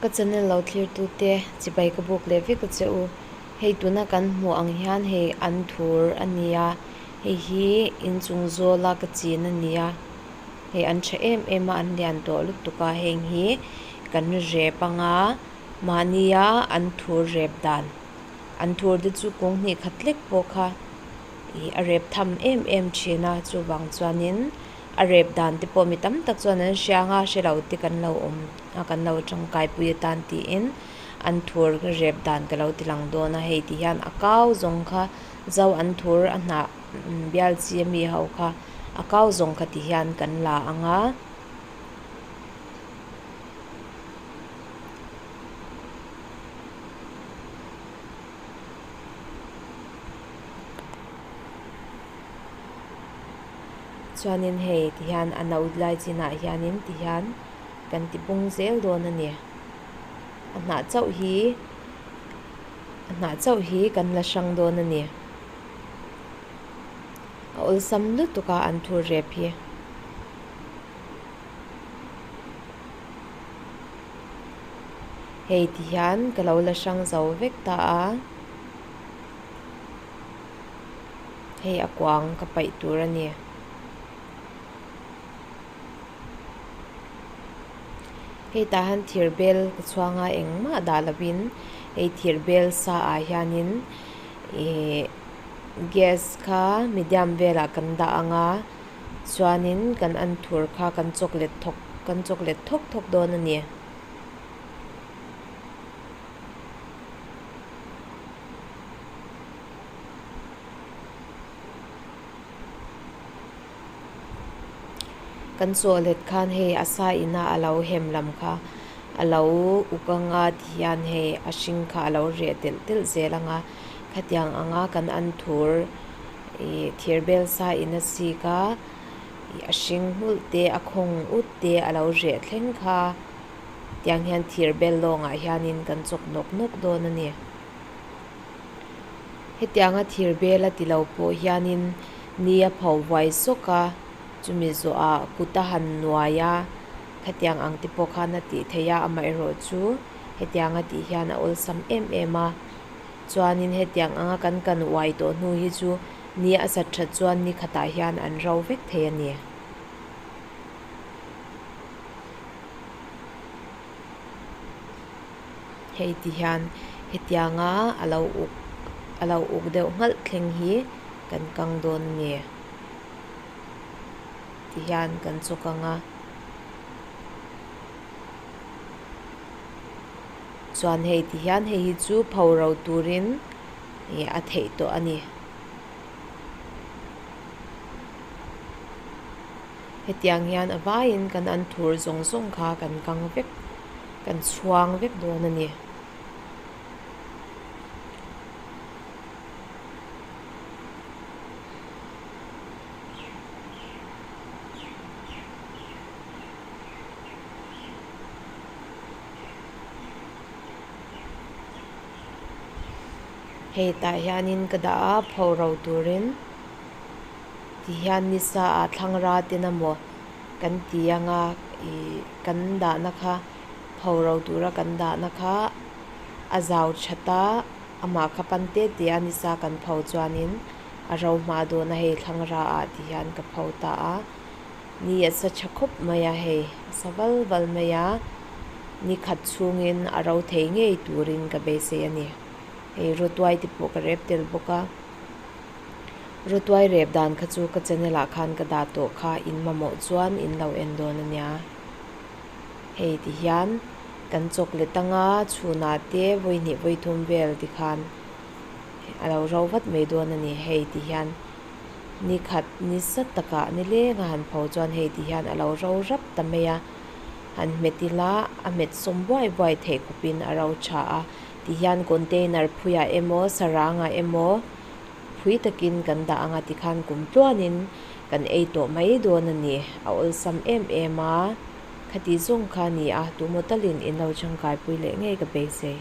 Ka channel lo thlir tu te chibai ka buk leh vek a che u. Hei tuna kan hmuh ang hian hei an thur a ni a, hei hi inchung zawla ka chin a ni a, hei an tha em em a an lian tawh lutuk a heng hi kan rep anga mahnia an thur rep dan an thur te chu kung hnih khat lek pawh kha ih a rep tham em em thin a chuvang chuanin a rep dan te pawh mi tam tak chuan an hria anga hre lo te kan lo awm a kan lo tangkai pui atan tiin an thur rep dan ka lo ti lang dawn a hei ti hian a kau zawng kha zo an thur a hnah bial chi ami ho kha a kau zawng kha ti hian kan la ang a. Chuanin hei ti hian a no lai chinah hianin ti hian kan ti pung zel dawn a ni. A hnah chauh hi a hnah chauh hi kan la hrang dawn a ni. A awlsam lutuk a an thur rep hi. Hei ti hian ka lo la hrang zo vek ta a. Hei a kuang ka paih tur a ni. Hei tah hian thir bel ka chhuang a engmah dah lovin hei thir bel sa ah hianin ihh gas kha medium velah kan dah ang a chuanin kan anthur kha kan chawk let thawk kan chawk let thawk thawk dawn a ni. Kan chawhlet khan hei a sa ina a lo hem lam kha a lo uk anga ti hian hei a hring kha a lo reh telh telh zel anga khatiang anga kan anthur ih thir bel sa in a sik a ih a hring nghulh te a khawng ut te a lo reh thleng kha tiang hian thir bel lawngah hianin kan chawk nawk nawk dawn a ni. Hetianga thir bel a ti lo pawh hianin ni a pho vuai sawk a, chumi zawhah kut a han nuai a, khatiang ang te pawh khan a tih theih a, amaherawh chu hetiang a tih hian a awlsam em em a. Chuanin hetiang anga kan kan uai tawh hnu hi chu ni a sat that chuan ni khatah hian an ro vek thei a ni. Hei ti hian hetianga a lo uk a lo uk deuh nghalh thleng hi kan kang dawn a ni ti hian kan chawk ang a chuan hei ti hian hei hi chu pho ro turin ih a theih tawh a ni. Hetiang hian a vaiin kan an thur zawng zawng kha kan kang vek kan chhuang vek dawn a ni. Hei tah hianin ka dah a pho ro turin. Ti hian nisa ah thlangra ten amaw kan ti anga ih kan dahna kha pho ro tura kan dahna kha a zau that a amah kha pan te te a nisa kan pho chuanin a ro hma dawn a hei thlangra ah ti hian ka pho ta a ni a sa tha khawp mai a hei a sa val val mai a ni khat chhungin a ro thei ngei turin ka beisei a ni hei rawtuai te pawh ka rep tel bawk a. Rawtuai rep dan kha chu ka channel ah khan ka dah tawh kha in mamawh chuan in lo en dawn a nia. Hei ti hian kan chawk let anga chhunah te vawi hnih vawi thum vel ti khan a lo ro vat mai dawn a ni. Hei ti hian ni khat ni sat takah ni leng a han pho chuan hei ti hian a lo ro rap ta mai a, han hmet ila a hmet sawm buai buai theih khawpin a ro tha a. Ti hian container phuiah emaw sarangah emaw phui takin kan dah anga tikhan kum tluanin kan ei tawh mai dawn a ni. A awlsam em em a, khati zawng kha a ni a, tumaw talin in lo changkaipui leh ngei ka beisei.